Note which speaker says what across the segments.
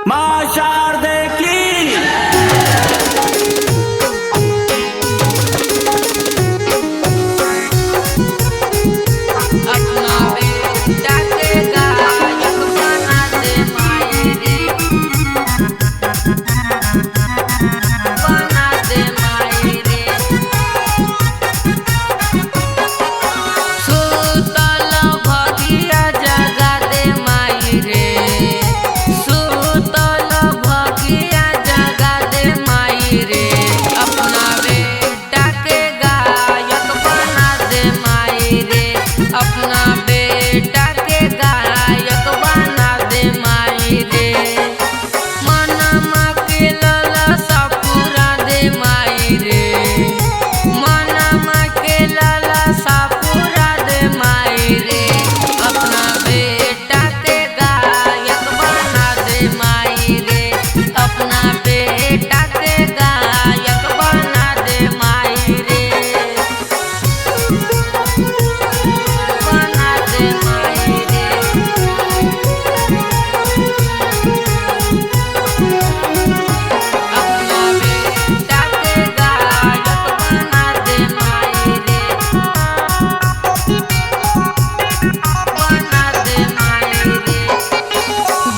Speaker 1: माँ शारदे की।
Speaker 2: अपना बेटा के गायक बना दे माई रे, बना दे माई रे। सुतल भगिया जगा दे माई रे, सुतल भगिया जगा दे माई रे। अपना बेटा के गायक बना दे माई रे, अपना बेटा के गायक बना दे माई रे। मनमा के ललसा पूरा दे माई रे, मनमा के ललसा पूरा दे माई रे। अपना बेटा के गायक बना दे माई रे, अपना बेटा के गायक बना दे माई रे, बना दे माई रे। अपना बेटा के गायक बना दे माई रे, बना दे माई रे।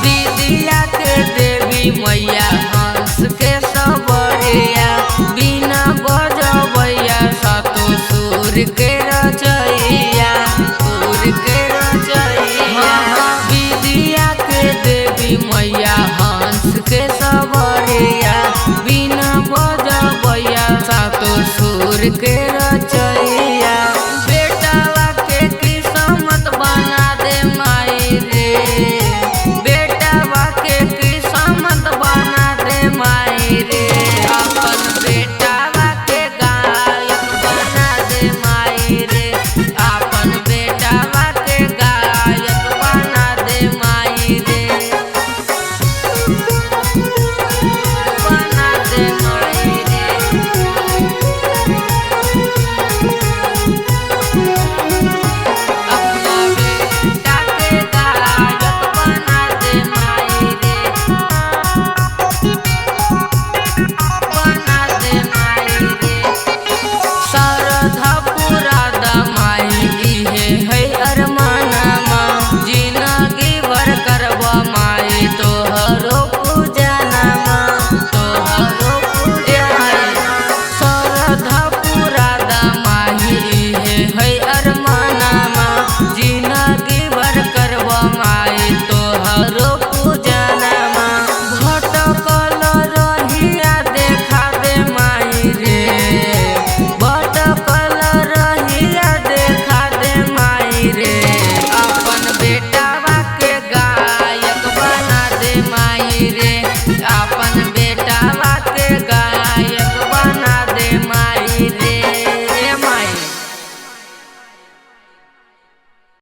Speaker 2: विद्या के देवी मैया हंस के सबरिया, बिना बजबैया सतो सुर के रचैया, सुर के रचैया। विद्या के देवी मैया हंस के सबरिया, बिना बजबैया सतो सुर के